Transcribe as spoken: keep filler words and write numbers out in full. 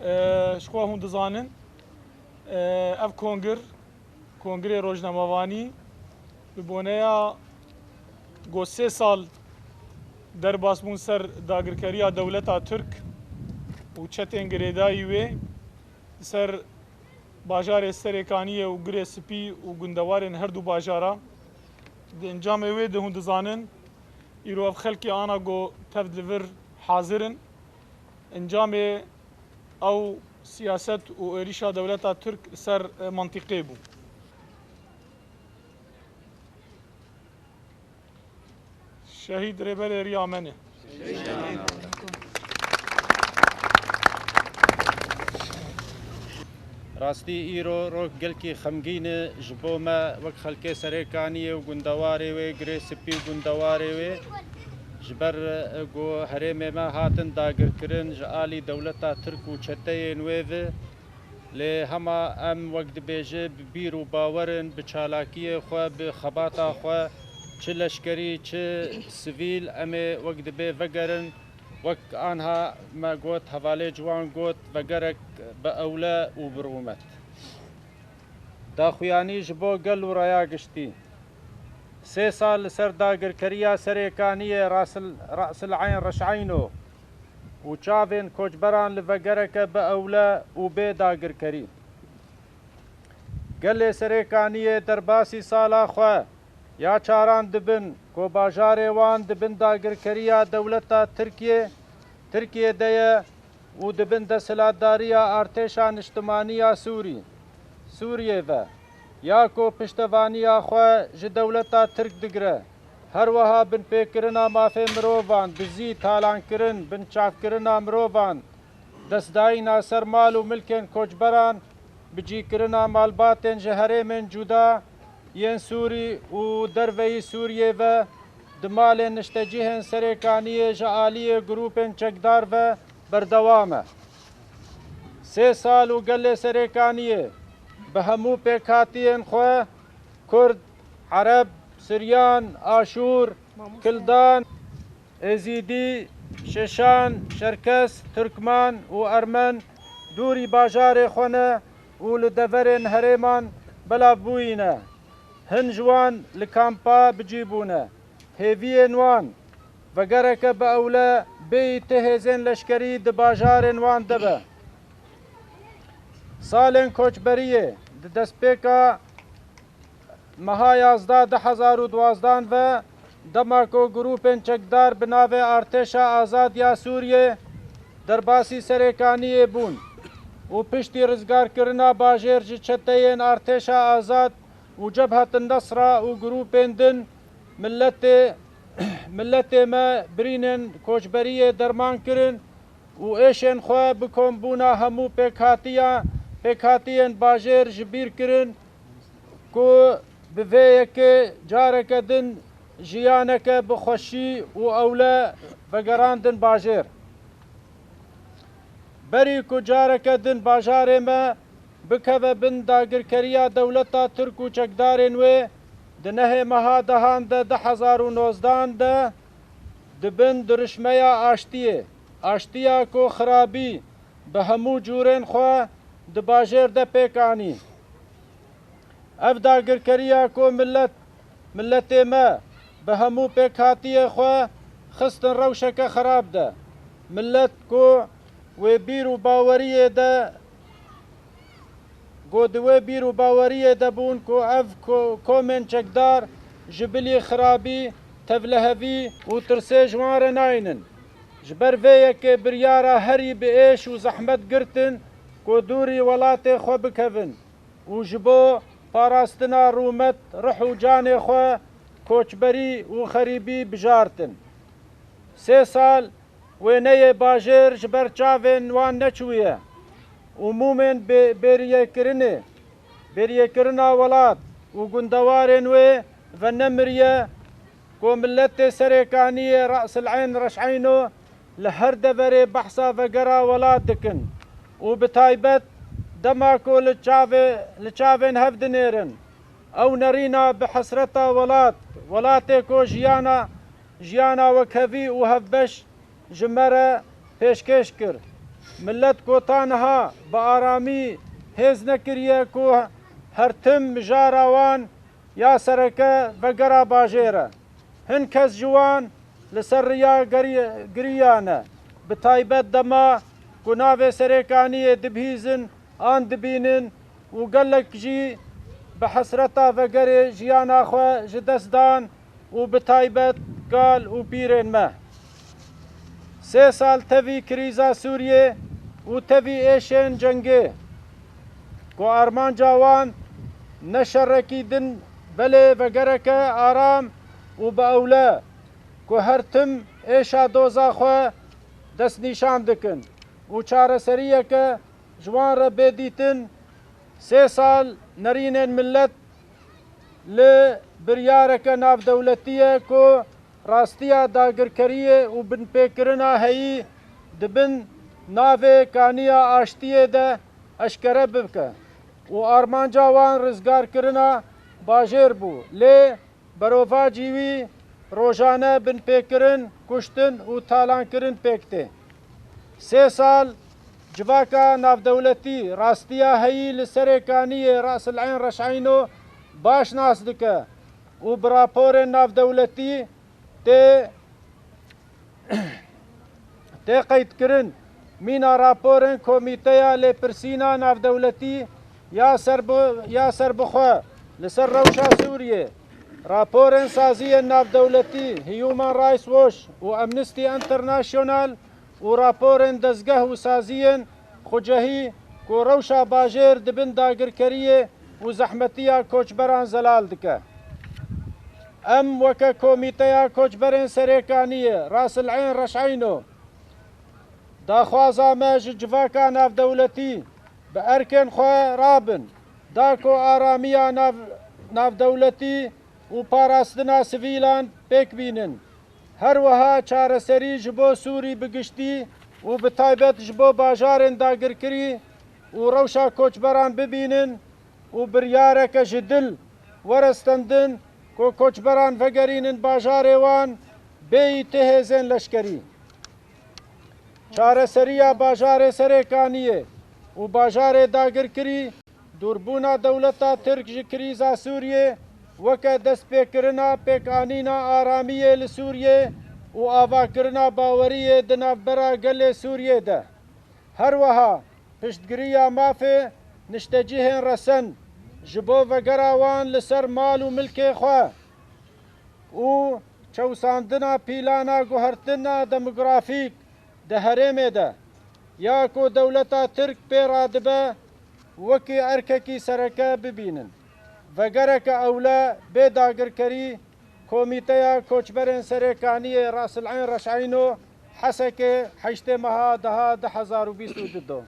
E, ji xwe hûn dizanin, e, ev kongir, kongirê rojnamevanî bi boneya ku sê sal derbas bûn ser dagirkeriya dewleta Tirk û çetên girêdayî wê li ser bajarê Serêkaniyê û Girê Spî û gundewarên her du bajara. Di encamê wê de hûn dizanin, îro ev xelkê ana ku tev li vir hazir in. Encamê ew siyaset û êrîşa dewleta Tirk li ser, e, mantîqê bû. Şehîd Rêberê Riya Me Ne. Rastî îro rok gelkî xemgîn e ji bo me wek xelkê Serêkaniyê û gundewarê wê, Girê Spî û gundewarê wê, ji ber, e, ku herêmê me hatin dagirkirin ji alî dewleta Tirk û çeteyên wê ve. Lê hema em wek dibêje bi bîr û bawer in, bi çalakiyê xwe, bi xebata xwe, çi leşkerî, çi sivîl, em ê wek dibê vegerin, wek anha me got, hevalê ciwan got, vegerek bi ewle û bi rûmet. Daxuyanî ji bo gel û raya giştî. Sê sal li ser dagirkeriya Serêkaniyê Rasil, Rasil Eyn Reşeyno û çavên koçberan li vegereke bi ewle û bê dagirkerî. Gelê Serêkaniyê derbasî sala xwe ya çaran dibin ku bajarê wan di bin dagirkeriya dewleta Tirkiyê, Tirkiyê de ye û di bin desthilatdariya Artêşa Niştimanî ya Sûrî, Sûriyê ve, ya ku piştevaniya xwe ji dewleta Tirk digire, her wiha binpêkirina mafê mirovan, dizî, talankirin, binçavkirina mirovan, destdayîna ser mal û milkên koçberan, bicîkirina malbatên ji herêmên cuda yên Sûrî û derveyî Sûriyê ve di malên niştecihên Serêkaniyê ji aliyê grûpên çekdar ve berdewam e. Sê sal û gelê Serêkaniyê bi hemû pêkhatiyên xwe Kurd, Ereb, Siryan, Aşûr, Kildan, Êzîdî, Şeşan, Şerkes, Tirkman û Ermen dûrî bajarê xwe ne û li deverên herêman belav bûyî ne. Hin ji wan li kampa bicî bûne. Hêviyên wan, vegereke bi ewle bêyî ti hêzên leşkerî di bajarên wan de be. Salên koçberiyê di destpêka meha yazdeh du hezar û duwazdan ve, dema ku grûpên çekdar bi navê Artêşa Azad ya Sûriyê derbasî Serêkaniyê bûn û piştî rizgarkirina bajêr ji çeteyên Artêşa Azad û Cebhet Nesra û grûpên din, milletê, milletê me birînên koçberiyê derman kirin û êşên xwe bi kombûna hemû pêkhatiya, pêkhatiyên bajêr ji bîr kirin ku bi vê yekê careke din jiyaneke bi xweşî û ewle vegerandin bajêr. Berî ku careke din bajarê me bikeve bin dagirkeriya dewleta Tirk û çekdarên wê, di nehê meha dehan de du hezar û nozdan de dibin dirişmeya aştiyê, aştiya ku xirabî bi hemû cûrên xwe di bajêr de pêk anî. Ev dagirkeriya ku millet, milletê me bi hemû pêkhatiyê xwe xistin rewşeke xirab de. Millet ku wê bîr û baweriyê de, ku di wê bîr û baweriyê de bûn ku ev ko-, komên çekdar ji bilî xirabî, tevlihevî û tirsê ji wan re naynin. Ji ber vê yekê biryara herî bi êş û zehmet girtin ku dûrî welatê xwe bikevin û ji bo parastina rûmet, rih û canê xwe koçberî û xerîbî bijartin. Sê sal wêneyê bajêr ji ber çavên wan neçûye û mûmên bê-, bêriyêkirinê, bêriyêkirina welat û gundewarên wê venemiriye ku milletê Serêkaniyê Rasil Eyn Reşeyno li her deverê behsa vegera welat dikin û bi taybet dema ku li çavê, li çavên hev dinêrin, ew nerîna bi hesreta welat, welatê ku jiyana, jiyana wekhevî û hevbeş ji me re pêşkêş kir. Millet ku ta niha bi aramî hêz nekiriye ku her tim mijara wan ya sereke vegera bajêr e. Hin kes ji wan li ser riya geriya ne, bi taybet dema ku navê Serêkaniyê dibihîzin an dibînin û gelek jî bi hesreta vegerê jiyana xwe ji dest dan û bi taybet kal û pîrên me. Sê sal tevî krîza Sûriyê û tevî êşên cengê ku armanca wan ne şerekî din belê vegereke aram û bi ewle ku her tim êşa doza xwe destnîşan dikin û çareseriyeke ji wan re bê dîtin. Sê sal nerînên millet li biryareke navdewletî ye ku rastiya dagirkeriyê û binpêkirina heyî di bin navê kaniya aştiyê de eşkere bike û armanca wan rizgarkirina bajêr bû. Lê berovacî wî rojane binpêkirin, kuştin û talankirin pêk tê. Sê sal civaka navdewletî rastiya heyî li Serêkaniyê Rasil Eyn Reşeyno baş nas dike û bi raporên navdewletî tê tê qeydkirin. Mîna raporên Komîteya Lêpirsîna Navdewletî ya serbi-, ya serbixwe li ser rewşa Sûriyê, raporên saziyên navdewletî Human Rights Watch û Amnesty International û raporên dezgeh û saziyên xucehî ku rewşa bajêr di bin dagirkeriyê û zehmetiya koçberan zelal dike. Em weke Komîteya Koçberên Serêkaniyê Rasil Eyn Reşeyno, daxwaza me ji civaka navdewletî bi erkên xwe rabin, da ku aramiya nav-, navdewletî û parastina sivîlan pêk bînin. Her wiha çareserî ji bo Sûrî bi giştî û bi taybet ji bo bajarên dagirkirî û rewşa koçberan bibînin û biryareke ji dil were stendin ku koçberan vegerînin bajarê wan bêyî ti hêzên leşkerî. Çareseriya bajarê Serêkaniyê û bajarê dagirkirî, dûrbûna dewleta Tirk ji krîza Sûriyê weke destpêkirina pêkanîna aramiyê li Sûriyê û avakirina baweriyê di navbera gelê Sûriyê de. Her wiha piştgiriya mafê niştecihên resen ji bo vegera wan li ser mal û milkê xwe û çewsandina pîlana guhertina demografîk di herêmê de, ya ku dewleta Tirk pê radibe wekî erkekî sereke bibînin. Vegereke ewle bê dagirkerî Komîteya Koçberên Serêkaniyê Rasil Eyn Reşeyno, Hesekê, heştê meha deha du hezar û bîst û du do.